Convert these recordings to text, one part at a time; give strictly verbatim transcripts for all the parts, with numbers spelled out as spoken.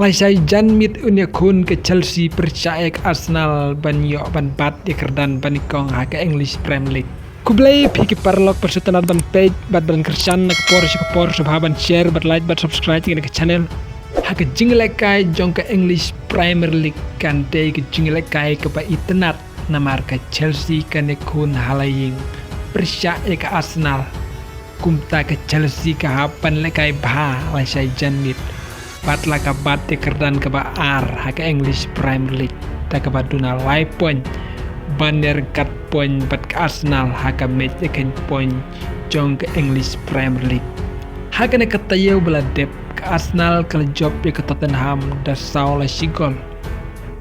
Lashai janmiet un ïakhun ka Chelsea pyrshah ïa ka Arsenal ban ïoh ban bat ïa ka kyrdan ba nyngkong ha ka English Premier League. Khublei phi ki paralok, bad sngewtynnat ban peit bad ban kyrshan na ka por sha ka por, sngewbha ban share bad like bad subscribe ïa ka channel. Ha ka jingïalehkai jong ka English Premier League, kan dei ka jingïalehkai kaba itynnad namar ka Chelsea kan ïakhun ha la ïing pyrshah ïa ka Arsenal. Kumta ka Chelsea ka hap ban lehkai bha lashai janmiet bad la ka bat ïa ka kyrdan kaba ar ha ka English Premier League da kaba duna lai point ban ïaryngkat point bad ka Arsenal ha ka match ïakhun point jong ka English Premier League. Ha kane ka taïew ba la dep, ka Arsenal ka la jop ïa ka Tottenham da saw la shi gol.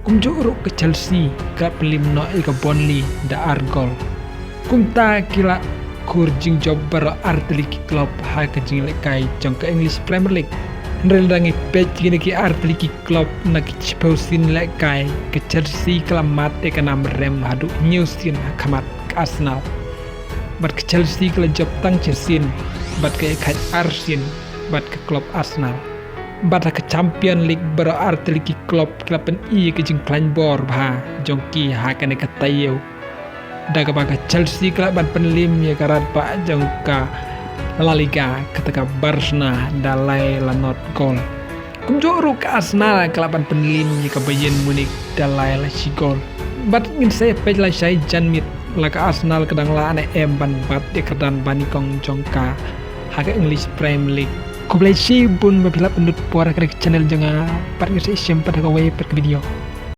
Kumjuh ruh ka Chelsea ka la pynliem noh ïa ka Burnley da ar gol. Kumta ki la khur jingjop baroh artylli ki club ha ka jingïalehkai jong ka English Premier League. Hynrei lada ngi peit kine ki artylli ki club na ki shiphew sien lehkai, ka Chelsea ka la mad ïa ka nam rem haduh hynñiew sien ha khmat ka Arsenal. Bad ka Chelsea ka la jop tang shi sien bad ka ïakhaid ar sien bad ka club Arsenal. Bad ha ka Champion League baroh artylli ki club ki la pyni ïa ka jingkhlaiñ bor bha jong ki ha kane ka taïew, da kaba ka Chelsea ka lah ban pynliem ïa ka radbah jong ka La Liga, kata ka Barcelona, da lai la nod gol. Kumjuh ruh ka Arsenal ka lah ban pynliem ïa ka Bayern Munich da lai la shi gol. Bad ngin sa ïa peit lashai janmiet, la ka Arsenal ka dang lah ne em ban bat ïa ka kyrdan ba nyngkong jong ka ha ka English Premier League. Khublei shibun ba phi la pynlut por ha ka channel jong nga, bad ngin sa ïashem pat ha kawei pat ka video.